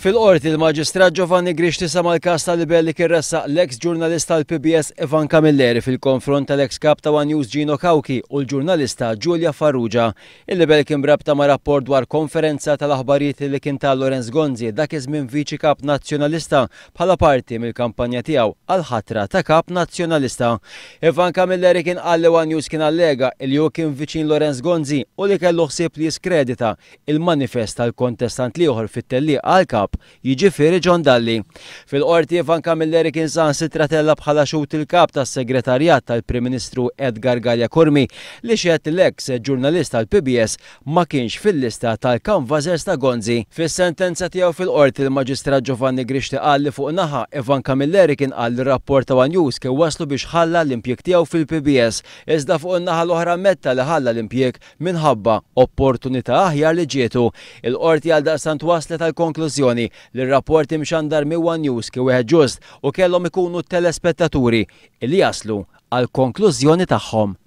Fil-Qorti, il-Maġistrat Giovanni Grixti sama' l-każ ta' libell li kien ressaq l-eks ġurnalist tal-PBS Ivan Camilleri fil-konfront tal-eks Kap ta' one News Gino Cauchi u l-ġurnalista Julia Farrugia. Il-libell kien b'rabta ma' rapport dwar konferenza tal-aħbarijiet li kien ta Lawrence Gonzi, dak iż-żmien Viċi Kap Nazzjonalista, bħala parti mill-kampanja tiegħu għall-ħatra ta' Kap Nazzjonalista. Ivan Camilleri kien qal li one News kien allega li hu kien viċin Lawrence Gonzi u li kellu ħsieb li jiskredita il-manifest tal-kontestant l-ieħor fit-tellieqa għall-Kap, jiġifieri John Dalli. Fil-Qorti Ivan Camilleri kien saħansitra tella' bħala xhud il-Kap tas-Segretarjat tal-Prim Ministru Edgar Galea Curmi li xehed li l-eks ġurnalist tal-PBS ma kienx fil-lista tal-canvassers ta' Gonzi. Fis-sentenza tiegħu fil-Qorti l-Maġistrat Giovanni Grixti qal li fuq naħa, Ivan Camilleri kien qal li r-rapport ta' One News kien wasslu biex ħalla l-impjieg tiegħu fil-PBS, iżda fuq in-naħa l-oħra ammetta li ħalla l-impjieg minħabba opportunità aħjar li ġietu. Il-Qorti għaldaqstant waslet għall-konklużjoni li r-rapport imxandar minn one News kien wieħed ġust u kellhom ikunu t-telespettaturi li jaslu għall-konklużjoni tagħhom.